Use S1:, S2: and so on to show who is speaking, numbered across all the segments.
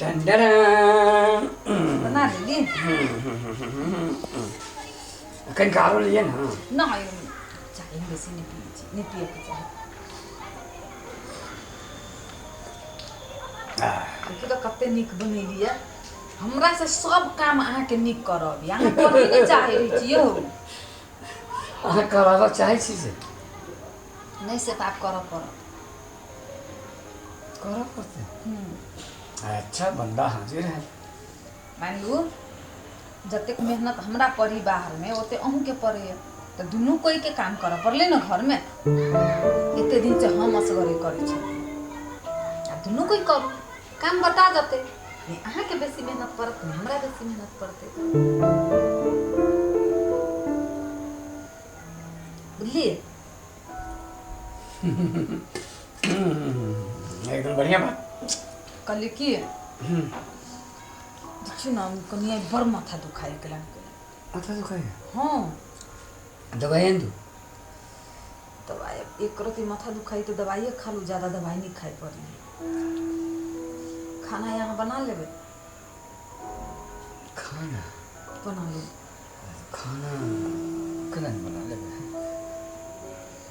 S1: Ton
S2: बना लेली।
S1: कनिक आरो लियै ने।
S2: नहि, चाय हम बेसी नहि पियै छी, नहि पियऽके चाही। देखियौ तऽ कते नीक बनेलियै। हमरा से सब काम अहाँके नीक करब, अहाँ करही नहि चाहै छी यौ।
S1: अहाँ कराबऽ चाहै छी से?
S2: नहि, से तऽ आब करऽ पड़त।
S1: करऽ पड़तै। अच्छा बंदा हाजिर है।
S2: मानि लू जतेक मेहनत हमरा पड़ी बाहरमे, ओते अहूँके पड़ैए, तऽ दुनू कोइके काम करऽ पड़लै ने घरमे। एते दिनसँ हम असगरे करै छलियै, आब दुनू कोइ करू, काम बता जेतै। नहि अहाँके बेसी मेहनत पड़त, नहि हमरा बेसी मेहनत पड़तै, बुझलियै?
S1: एकदम बढ़िया बात।
S2: कहलियै की, देखियौ ने, कनि आइ बड़ माथा दुखाइ गेलन।
S1: माथा दुखाइ?
S2: हँ।
S1: दवाइ आनि दू?
S2: दवाइ, एक रति माथा दुखाइ तऽ दवाइए खा लू, ज्यादा दवाइ नहि खाइ पड़ी। खाना यहाँ बना लेबै?
S1: खाना
S2: बना लेबै।
S1: खाना केना बना लेबै?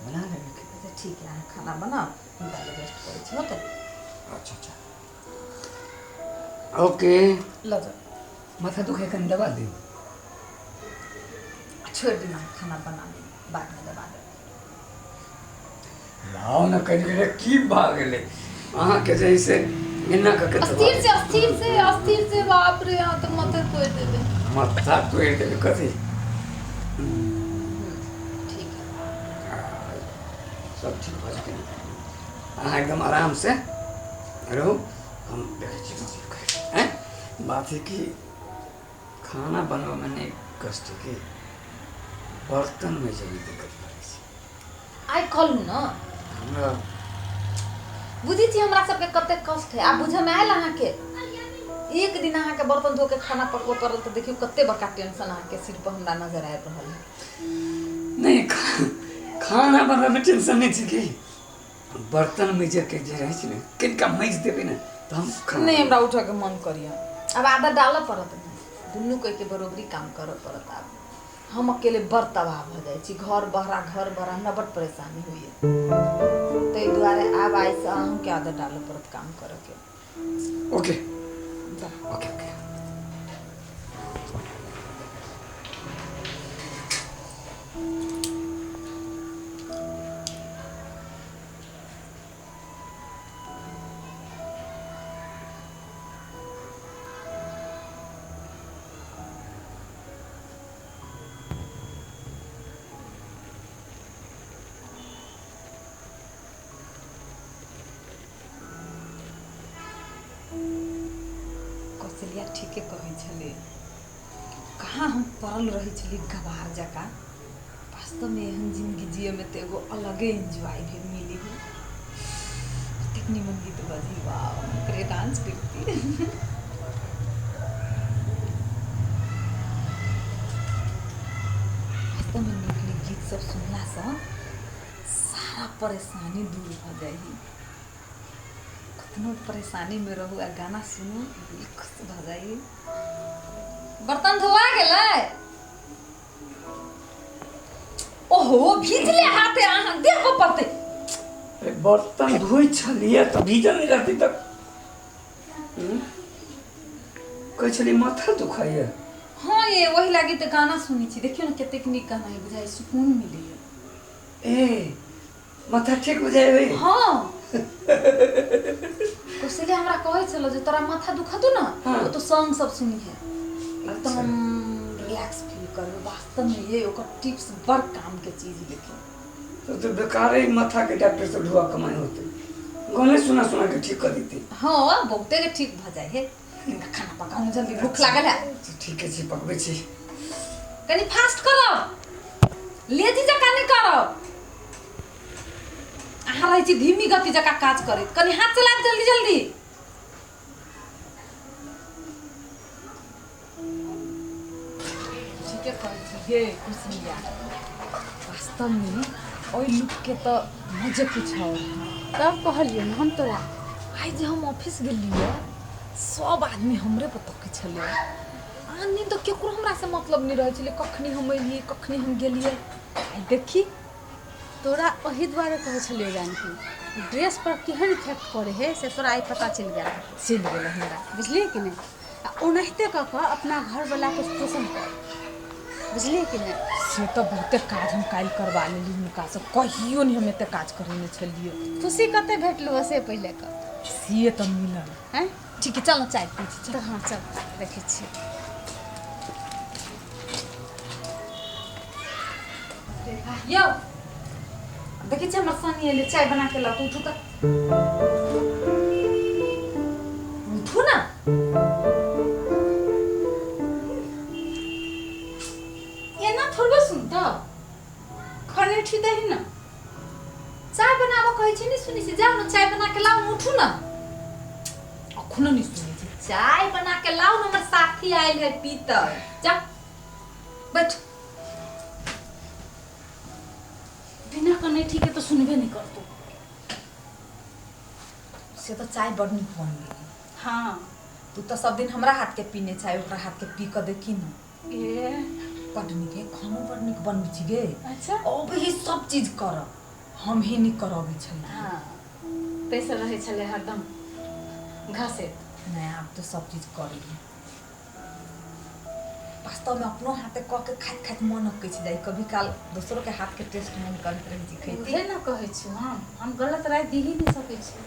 S1: बना लेबै।
S2: अच्छा ठीक है, अहाँ खाना बनाउ, हम ताले रेस्ट करै छी, होतै?
S1: अच्छा अच्छा, ओके।
S2: लऽ जाउ।
S1: माथा दुखाइ, कनि दबा दियौ।
S2: छोड़ि दियौ, अहाँ खाना बना लिअ, बादमे दबा देब।
S1: लाउ ने कनि। की भऽ गेलै अहाँके जे है से एना कऽ के?
S2: अस्थिर से, अस्थिर से, अस्थिर से। बाप रे, अहाँ तऽ माथे तोड़ि देबै।
S1: माथा तोड़ि देबै कथी?
S2: ठीक है।
S1: सब ठीक भऽ जेतै। अहाँ एकदम आरामसँ रहू, हम देखै छी। आँय, बात है कि खाना बनबऽमे नहि कष्ट है कि बर्तनमे जे दिक्कत पड़ै छै।
S2: आइ कहलहुँ ने।
S1: हमरा
S2: बुझै छी हमरा सबके कतेक कष्ट है, आब बुझऽमे आयल अहाँके? एक दिन अहाँके बर्तन धो के खाना पकबऽ पड़ल तऽ देखियौ कते बड़का टेंशन अहाँके सिर पर हमरा नजर आबि रहल है।
S1: नहि, खाना बनबऽमे टेंशन नहि छै कि बर्तन मजके जे रहै छै ने, कनिका मजि देबै ने तऽ हम खाना
S2: नहि, हमरा उठऽके मन करिया। आब आदत डालऽ पड़त ने, दुनू कोइके बरोबरी काम करऽ पड़त। आब हम अकेले बड़ तबाह भऽ जाइ छी, घर बहरा घर बहरा, हमरा बड़ परेशानी होइए। ताहि दुआरे आब आइसँ अहूँके आदत डालऽ पड़त काम करऽके।
S1: ओके।
S2: जाउ।
S1: Okay okay.
S2: कौशल्या ठीके कहै छलै। कहाँ हम पड़ल रहै छलियै गवार जकाँ। वास्तवमे एहन जिन्दगी जियैमे तऽ एगो अलगे एन्जॉय भी मिली है। कतेक निमन गीत बजी, वाह! हम डांस करती। वास्तवमे नीक नीक गीत सब सुनलासँ सारा परेशानी दूर भऽ जाइ है। कतनो परेशानीमे रहू आ गाना सुनू, दिल खुश भऽ जाइ है। बर्तन धोआ गेलै? ओहो, भीजले हाथे अहाँ देह पर पड़तै।
S1: अरे, बर्तन धोइ छलियै तऽ भीजल नहि रहतै तऽ? कहै छलियै माथा दुखाइए।
S2: हँ ये, ओहि लागी तऽ गाना सुनै छी। देखियौ ने कतेक नीक गाना है, बुझाइ सुकून मिलैए।
S1: ए, माथा ठीक बुझाइ?
S2: हँ, कौशल्या हमरा कहै छलो जे तोरा माथा दुखतो ने, तो सॉन्ग सब सुनी है, एकदम रिलैक्स फील करबे। वास्तव में ये ओकर टिप्स बड़ काम के चीज। लेकिन
S1: तो बेकारे माथा के डॉक्टर से ढुआ कमाई होते, गाने सुना सुना के ठीक कर देते।
S2: हाँ, बहुते के ठीक भऽ जाइ है। खाना पकाउ ने जल्दी, भूख लागल है।
S1: ठीके छै, पकबै छी।
S2: कनि फास्ट करब, लेजी जकाँ नहि करब। अहाँ रहै छी धीमी गति जकाँ काज करैत। कनि हाथ चलाब जल्दी जल्दी। ठीके कहै छी गे कुसमिया, वास्तवमे ओहि लुकके तऽ मजे कुछ और है।
S3: तब कहलियै ने हम तोरा।
S2: आइ जे हम ऑफिस गेलियै, सब आदमी हमरे पर तकै छलै। आन दिन तऽ केकरो हमरासँ मतलब नहि रहै छलै, कखनी हम एलियै कखनी हम गेलियै। आइ देखी
S3: तोरा ओहि दुआरे कहै छलियौ जानकी, ड्रेस पर केहन इफेक्ट करे है से तोरा आइ पता चलि गेल।
S2: चलि गेलै हमरा,
S3: बुझलियै कि नहि? आ ओनाहिते कऽ कऽ अपना घरवलाके शोषण कर, बुझलियै कि नहि?
S2: से तऽ बहुते काज हम काल्हि करबा लेली हुनकासँ, कहियो नहि हम एते काज करेने छलियै।
S3: खुशी कते भेटलौ से पहिले कह।
S2: से तऽ मिलल।
S3: आँय
S2: ठीक है, चल ना चाय पी छी।
S3: तऽ हँ चल देखै छियै।
S2: यौ देखै छियै हमर सनी एलै, चाय बना के लाउ। उठू तऽ उठू ना।
S3: एना थोड़बे सुनतौ, खनेठी दही ना।
S2: चाय बनाबऽ कहै छी, नहि सुनै छी। जाउ ने चाय बना के लाउ, उठू ना। अखनो नहि सुनै छी। चाय बना के लाउ ने, हमर साथी आयल है पीतै। जा बैठ।
S3: बिना कनेठी के तऽ सुनबे नहि करतौ।
S2: से तऽ चाय बड़ नीक बन गेलै।
S3: हाँ
S2: तू तऽ सब दिन हमरा हाथ के पीने चाय, ओकरा हाथ के पी कऽ देखी ने।
S3: ए
S2: बड नीक है, खानो बड नीक बनबै छी गे।
S3: अच्छा
S2: अबही सब चीज कर, हम ही नहि करबै छलियै।
S3: हाँ ताहिसँ रहै छलै हरदम घसैत।
S2: नहि आब तऽ सब चीज करैए। वास्तवमे अपनो हाथे कऽ के खाइत खाइत मन अकै छै जाइ, कभी काल दोसरो के हाथ के टेस्ट मन करैत रहै छै खैती।
S3: उहे ने कहै छी हम गलत राय दी ही नहि सकै छी।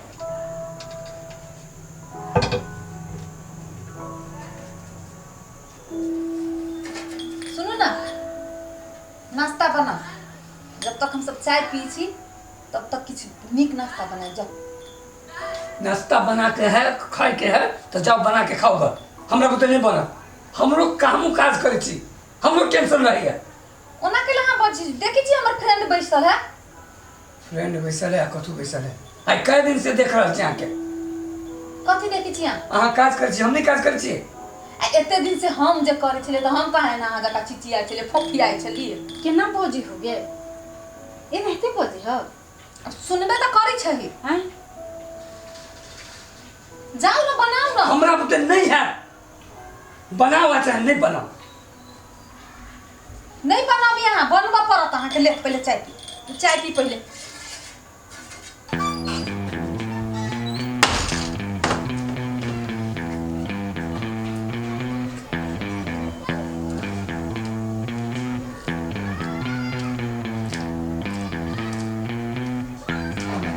S2: सुनू ना, नाश्ता बना। जब तक हम सब चाय पी छी तब तक किछु नीक नाश्ता बना जाओ।
S1: नाश्ता बना के है खाए के है तो जाओ बना के खाओ ग, हमरा बुते नहीं बना। हमरो कामो काज करै छी, हमरो टेंशन रहैया।
S2: ओना के अहाँ बजै छी? देखै छी हमर फ्रेंड बैसल है।
S1: फ्रेंड बैसल है, कथू बैसल है? आइ कए दिन से देख रहल छी अहाँके।
S2: कथी देखै छी अहाँ?
S1: अहाँ काज करै छी, हम नहि काज करै छी।
S2: आ एते दिन से हम जे करै छलियै तऽ हम कहाँ एना अहाँ जकाँ चिचियाइ छलियै, फोफियाइ छलियै?
S3: केना बजै हो गे, एनाहिते बजै हो?
S2: सुनबे तऽ करै छही।
S3: आँय
S2: जाउ ने बनाउ ने।
S1: हमरा बुते नहीं है, बनाओ चाहे नहीं बनाओ।
S2: नहीं बनाबी अहाँ, बनबऽ पड़त अहाँके। ले पहिले चाय पी, चाय पी पहिले।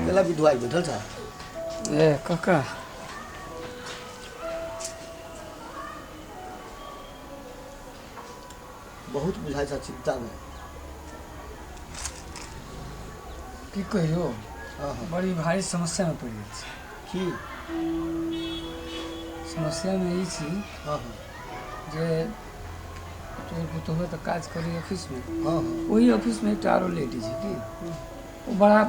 S4: केला विधवाई बैठल छ?
S1: ए काका
S4: बहुत बुझाइ छ चिंता में।
S1: की कहियो,
S4: हाँ हाँ
S1: बड़ी भारी समस्या में पड़ि गेल छी।
S4: की
S1: समस्या में ई छी
S4: हाँ हाँ
S1: जे तोहर पुतोहु तऽ काज करी ऑफिस में,
S4: हाँ हाँ
S1: ओही ऑफिस में एकटा आरो लेडीज है की, ओ बड़ा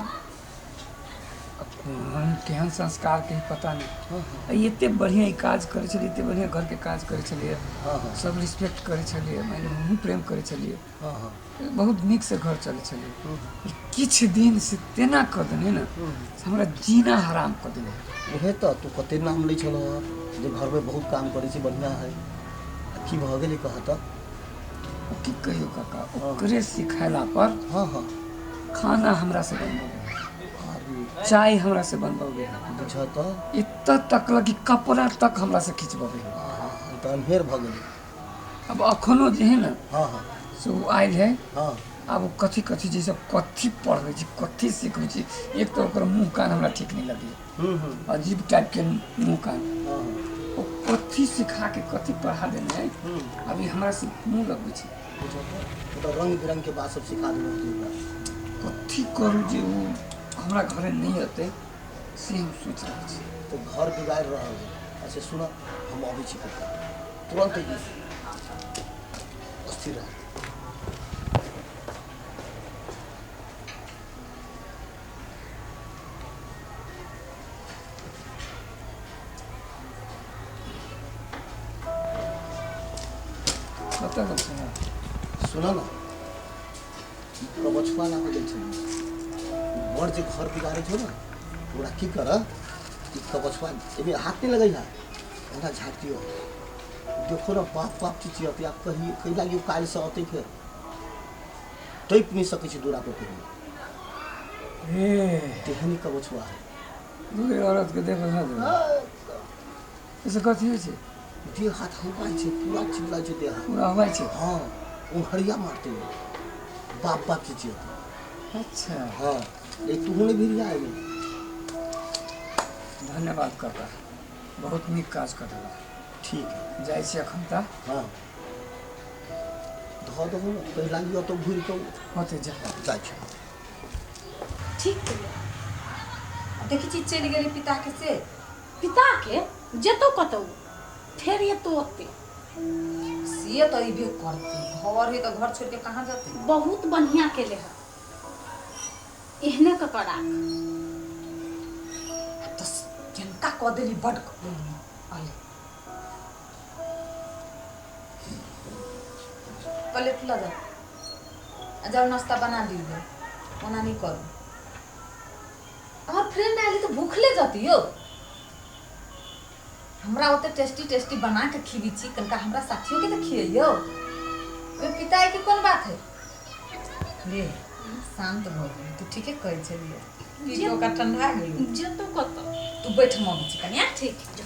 S1: केहन संस्कार के पता नहीं।
S4: हाँ हाँ
S1: एते बढ़िया ई काज करै छलियै, एते बढ़िया घर के काज करै छलियै,
S4: हाँ हाँ
S1: सब रिस्पेक्ट करै छलियै, मानि हमहूँ प्रेम करै छलियै,
S4: हाँ हाँ
S1: बहुत नीक से घर चलै छलियै। किछु दिन से तेना कऽ देने ने हमरा जीना हराम कऽ देने।
S4: उहे तऽ तू कते नाम लै छलह जे घरमे बहुत काम करै छी, बढ़िया है, आ की भऽ गेलै कह तऽ?
S1: की कहियो काका, ओकरे सिखेला पर
S4: हाँ हाँ
S1: खाना हमरा से बनबऽ, चाय हमरा से बनबे,
S4: बुझ तऽ
S1: एतऽ तक लगी कपड़ा तक हमरा से खिचबे।
S4: तऽ अन्हेर भऽ गेलै।
S1: अब अखनो जे है ना
S4: हाँ हाँ
S1: से ओ आयल है।
S4: हाँ
S1: आब ओ कथी कथी जे सब कथी पढ़बै छी, कथी सिखबै छी। एक तऽ ओकर मुँह कान हमरा ठीक नहि लगैए, अजीब टाइपके मुँह कान।
S4: हाँ
S1: ओ कथी सिखा के कथी पढ़ा देने है, अभी हमरा से मुँह लगबै छै।
S4: बुझ तऽ रंग बिरंग के बात सब सिखा देने होतै।
S1: कथी करू जे ओ हमरा घरे नहीं अतै, से हम सोचि रहल छी।
S4: तो घर बिगाड़ि रहल है। अच्छा सुन, हम अबै छी तुरंत, अस्थिर रह।
S1: कतऽ गेल छलहुँ?
S4: सुन न, कबछुआ ला कऽ गेल छलियै। बड़ जे घर बिगाड़ै छौ ने, ओकरा की कर, ई कबछुआ एहिमे हाथ नहि लगै है, एना झाँटियो देखो ने बाप बाप चिचियत आब कही कहि लागियो काल्हिसँ अतै फेर टपि नहि सकै छै दूरा पर कहियो।
S1: ए
S4: तेहन कबछुआ है।
S1: दूर औरत के देखो ना से कथी होइ छै?
S4: देह हाथ हौआइ छै, पूरा चिल्लाइ छै देह हाथ।
S1: पूरा हवाइ छै।
S4: हँ, ओंघरिया मारतै, बाप बाप चिचियत।
S1: अच्छा।
S4: हँ, ए तू नहि भिरिया एबै।
S1: धन्यवाद काका, बहुत नीक काज कऽ देलक।
S4: ठीक है,
S1: जाइ छी एखन तऽ।
S4: हँ, धऽ दहु ने, कहि लागियो तऽ घुरि कऽ
S1: होतै जा।
S4: जाइ छै।
S2: ठीक केलियै। देखै छी चलि गेली पिताके से।
S3: पिताके जेतौ कतौ फेर एतौ ओते।
S2: से तऽ अयबे करतै, घर है तऽ घर छोड़ि कऽ कहाँ जेतै?
S3: बहुत बढ़िआँ केले हँ, एहने कऽ कऽ राख।
S2: तऽ जिनका कऽ देली बड्ड कऽ देली। अले प्लेट लऽ जाउ आ जाउ नाश्ता बना दियौ, ओना नहि करू। हमर फ्रेंड आयली तऽ भूखले जती यौ। हमरा ओते टेस्टी टेस्टी बना के खिबी छी, कनिका हमरा साथियोके तऽ खियैयौ। ओहिमे पिताई के कोन बात है? रे शान्त भऽ गेली तू, ठीके कहै छलियै। पी ओकरा ठंडा गेलौ।
S3: जेतौ कतौ।
S2: तू बैठ, हम अबै छी कनिया।
S3: ठीक है, जाउ।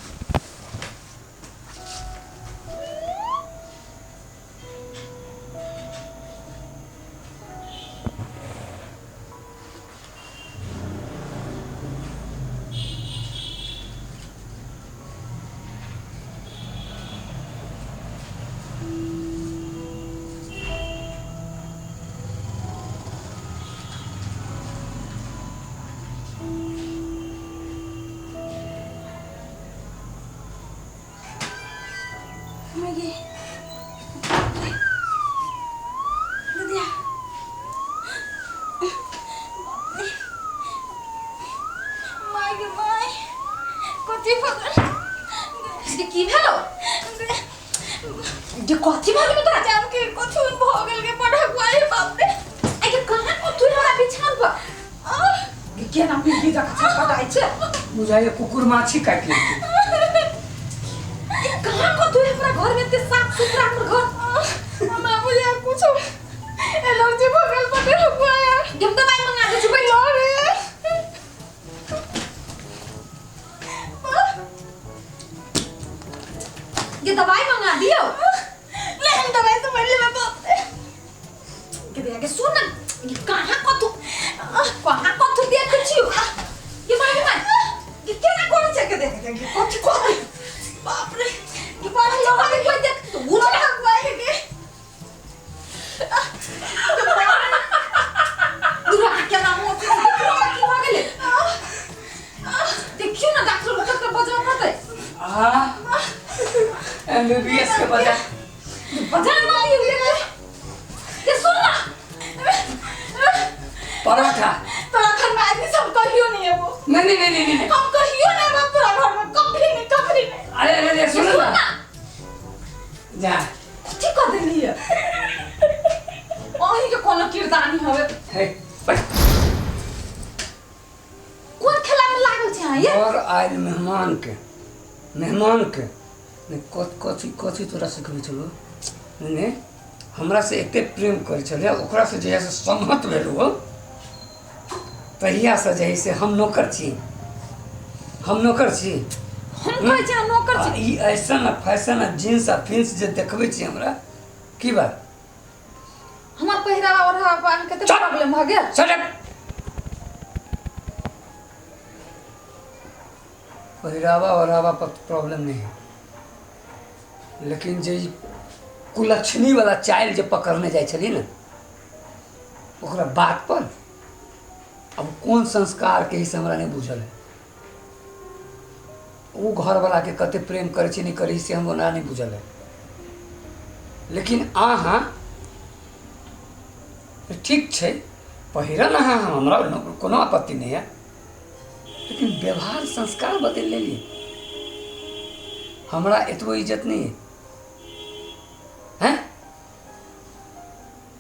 S3: माय दीदिया, माय गे माय, कथी भऽ गेल?
S2: जे की भेलो? जे कथी भऽ गेलो तोरा?
S3: जान के कथी भऽ गेल गे, बड़ हगुआई, बाप रे।
S2: आइ के कहाँ कथी हमरा बिछान पर? गे केना मिर्गी जकाँ छटपटाइ छै?
S1: बुझाइए कुकुर माछी काटि लेलकै।
S2: ई कहाँ कथी हमरा घर में? एते साफ सुथरा हमर घर।
S3: हमरा बुझाय कुछो एलर्जी भऽ गेल, बड़ हगुआई।
S2: गे हम दवाई मंगा दै छी, बैठ।
S3: अरे
S2: गे दवाई मंगा दियौ।
S3: ले हम दवाई तो पढ़ लेबै, बाप रे।
S2: गे दया गे सुन न, गे कहाँ कथू, कहाँ कथू देखै छियौ? गे माय गे माय, गे केना करै छै? गे देख गे कथी कथी,
S3: बाप रे,
S2: गे कथी कथी कोइ देख तू उठ
S3: बड़ हगुआई गे।
S2: दूरा केना मुँह की भऽ गेलै? देखियौ ने, डॉक्टर के बजबऽ पड़तै।
S1: आ एमबीबीएस के बजा।
S2: बजा ना दियौ। गे सुन ना।
S1: परोठा।
S3: तोरा घर में आदमी सब कहियो नहीं एबो।
S1: नहीं नहीं नहीं नहीं नहीं।
S3: हम कहियो नहीं एबो तोरा घर में, कभी नहीं, कभी नहीं।
S1: अरे अरे अरे सुन ना, जा।
S2: कथी कऽ देलियै? अहीँके कोनो किरदानी हवे।
S1: हे बैठ।
S2: कोन खेलामे लागल छी अहाँ ये?
S1: घर आयल मेहमान के, मेहमान के ने कथी कथी तोरा सिखबै छलौ? ने हमरा से एते प्रेम करै छलै, ओकरा से जहिया से सहमत भेलहुँ हो तहिया से जे है से हम नौकर छी, हम नौकर छी।
S2: हम कहै छी अहाँ नौकर
S1: आ
S2: छी?
S1: ई ऐसन आ फैशन आ जींस आ फिन्स जे देखबै छी हमरा, की बात?
S2: हमर पहिरावा ओढ़ावा पर अहाँके कते
S1: चुप!
S2: प्रॉब्लम भऽ गेल?
S1: Shut up! पहिरावा ओढ़ावा पर प्रॉब्लम नहीं है, लेकिन जे ई कुलक्षणी वाला चाइल जे पकड़ने जाइ छलियै ने ओकरा बात पर, अब कोन संस्कार के ही से हमरा नहीं बुझल है। ओ घरवाला के कते प्रेम करै छै नहीं करै से हमरा नहीं बुझल है, लेकिन अहाँ ठीक छै पहिरन अहाँ, हमरा कोनो आपत्ति नहीं है, लेकिन व्यवहार संस्कार बदलि लेलियै। हमरा एतबो इज्जत नहीं है हैं?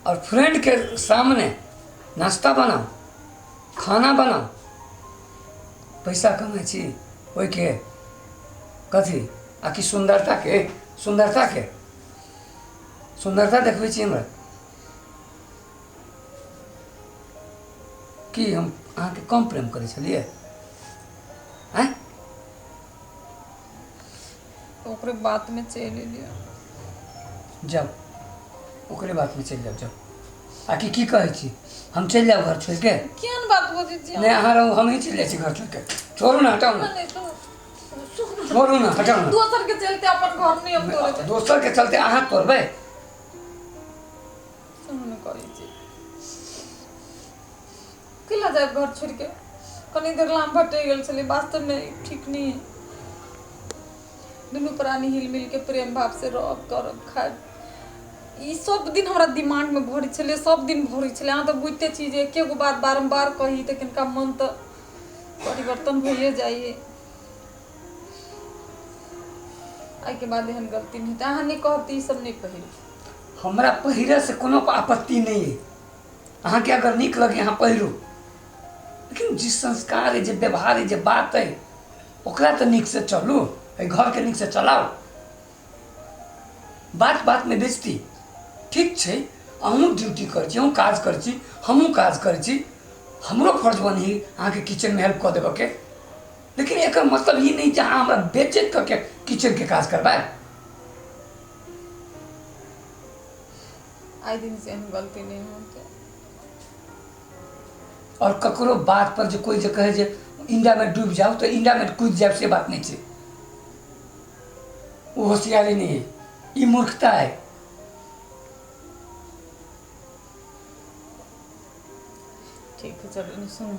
S1: और फ्रेंड के सामने नाश्ता बनाओ, खाना बनाओ, पैसा कमाइ छी ओहिके कथी? आ कि सुन्दरता के? सुन्दरता के सुन्दरता देखबै छी हमरा? की हम अहाँके कम प्रेम करै छलियै? आँय?
S2: ओकरे बात में चलि एलियै।
S1: जाउ, ओकरे बातमे चलि जाउ, जाउ। आ कि की कहै छी, हम चलि जाउ घर छोड़ि के?
S2: केहन बात बजै छी?
S1: नहि, अहाँ रहू, हमही चलि जाइ छी घर छोड़ि के। छोड़ू ने, हटाउ ने।
S2: नहि तो
S1: छोड़ू ने, हटाउ ने।
S2: दोसर के चलते अपन घर नहि हम तोड़ै।
S1: दोसर के चलते अहाँ तोड़बै?
S2: सुनू ने, करै छी केला जायब घर छोड़ि के? कनी देर ला हम भटकि गेल छलियै, वास्तवमे ठीक नहि है। दुनू प्राणी हिल मिल के प्रेम भाव से रहब, करब, खायब। ई सब दिन हमरा दिमागमे भरै छलै, सब दिन भरै छलै। अहाँ तऽ बुझिते छी जे एके गो बात बारम्बार कही तऽ कनिका मन तऽ परिवर्तन भइए जाइए। एहिके बाद एहन गलती नहि हेतै। अहाँ नहि कहब तऽ ई सब नहि पहिरब।
S1: हमरा पहिरऽसँ कोनो आपत्ति नहि अइ। अहाँके अगर नीक लगे, अहाँ पहिरू, लेकिन जे संस्कार अइ, जे व्यवहार अइ, जे बात अइ, ओकरा तऽ नीकसँ चलू, एहि घरके नीकसँ चलाउ। बात बातमे बेइज्जती ठीक छै? अहूँ ड्यूटी करै छी, अहूँ काज करै छी, हमहूँ काज करै छी, हमरो फर्ज बनी अहाँके किचनमे हेल्प कऽ देबऽके, लेकिन एकर मतलब ई नहि जे अहाँ हमरा बेइज्जत कऽ के किचनके काज करबै।
S2: आइ दिनसँ एहन गलती नहि होतै।
S1: आओर ककरो बात पर जे कोइ जे कहै जे इंडामे डूबि जाउ तऽ इंडामे कूदि जायब, से बात नहि छै। ओ होशियारी नहि है, ई मूर्खता है।
S2: ठीक है, चलू ने। सुनू,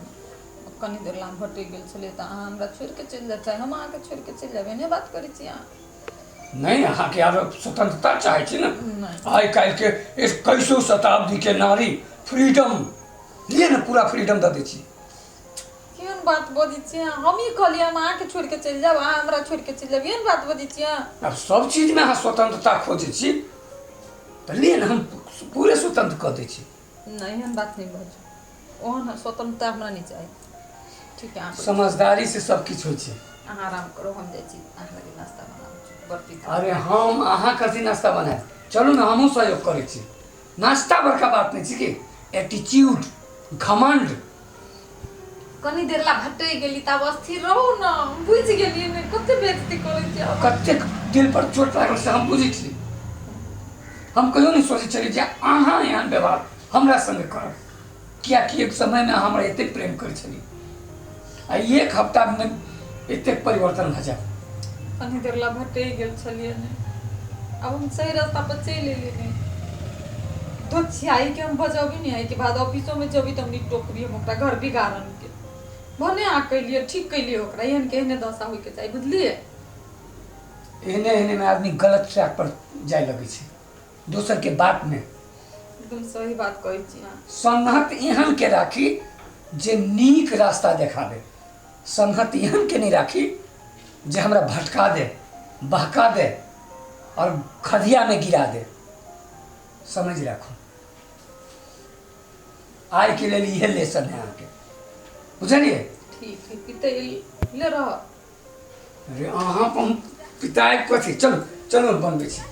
S2: कनी देर ला हम भटकि गेल छलियै तऽ अहाँ हमरा छोड़ि कऽ चलि जायब, चाहे हम अहाँके छोड़ि कऽ चलि जायब, एहने बात करै छी अहाँ?
S1: नहि, अहाँके आब स्वतंत्रता चाहै छी ने?
S2: नहि।
S1: आइ काल्हिके 21वीं शताब्दी के नारी फ्रीडम लिए ने, पूरा फ्रीडम दऽ दै छी।
S2: केहन बात बजै छियै अहाँ? हम ई कहलियै हम अहाँके छोड़ि कऽ चलि जायब, अहाँ हमरा छोड़ि कऽ चलि जायब, एहन बात बजै छियै अहाँ?
S1: आब सब चीजमे अहाँ स्वतंत्रता खोजै छी तऽ लिए ने, हम पूरे स्वतंत्र कऽ दै छी।
S2: नहि, एहन बात नहि बाजू। ओहन स्वतंत्रता हमरा नहि चाही। ठीक है, अहाँ
S1: समझदारी से सब किछु होइ छै।
S2: अहाँ आराम करू, हम जाइ छी, अहाँ लगे नाश्ता बनाबै छी, बर्फी खाउ।
S1: अरे, हम अहाँ कथी नाश्ता बनायब? चलू ने, हमहूँ सहयोग करै छी। नाश्ता बड़का बात नहि छै कि एटीट्यूड, घमंड।
S2: कनी देर ला भटकि गेली तऽ आब अस्थिर रहू ने। हम बुझि गेलियै ने, कते बेइज्जती करै छी आब।
S1: कतेक दिल पर चोट लागल से हम बुझै छी। हम कहियो नहि सोचै छलियै जे अहाँ एहन व्यवहार हमरा संगे करब, कियाकि एक समयमे अहाँ हमरा एतेक प्रेम करै छलियै आ एक हफ्तामे एतेक परिवर्तन भऽ जायत।
S2: कनी देर ला भटकि गेल छलियै ने, आब हम सही रास्ता पर चलि एलियै ने। दोछियाई के हम बजबी ने, एहिके बाद ऑफिसो में जबी तऽ हम नहीं टोकबी हम ओकरा। घर बिगाड़न के भने अहाँ कैलियै, ठीक कैलियै ओकरा। एहन के एहने दशा होइके चाही, बुझलियै?
S1: एहने एहनेमे आदमी गलत ट्रैक पर जाय लगै छै दोसरके बातमे।
S2: एकदम सही बात कहै छी अहाँ।
S1: संगत एहन के राखी जे नीक रास्ता देखाबे, संगत एहन के नहीं राखी जे हमरा भटका दे, बहका दे और खधिया में गिरा दे। समझ राखू, आइ के लेल इहे लेसन है अहाँके, बुझलियै?
S2: ठीक है, पितै ले रह।
S1: अरे, अहाँ पर हम पिताए कथी? चलू चलू, बनबै छी।